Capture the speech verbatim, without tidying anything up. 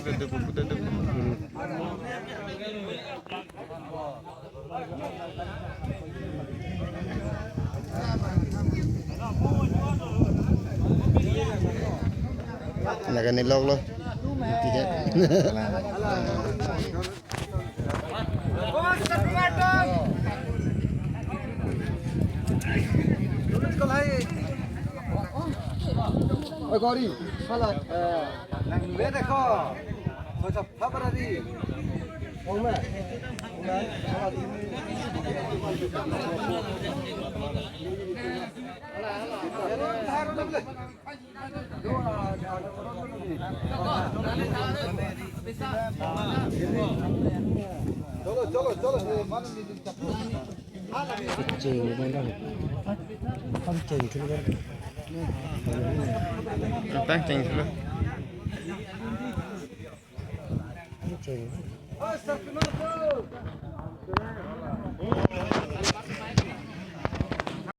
Laga ni log lo. Oi, Gauri, sala, eh, nang lihat deh kok. Kau cap apa tadi? Oh, Mak. Chalo, chalo, chalo. Cheng, bang, bang. Bang cheng, cheng, bang. Bang cheng, cheng. Bang cheng.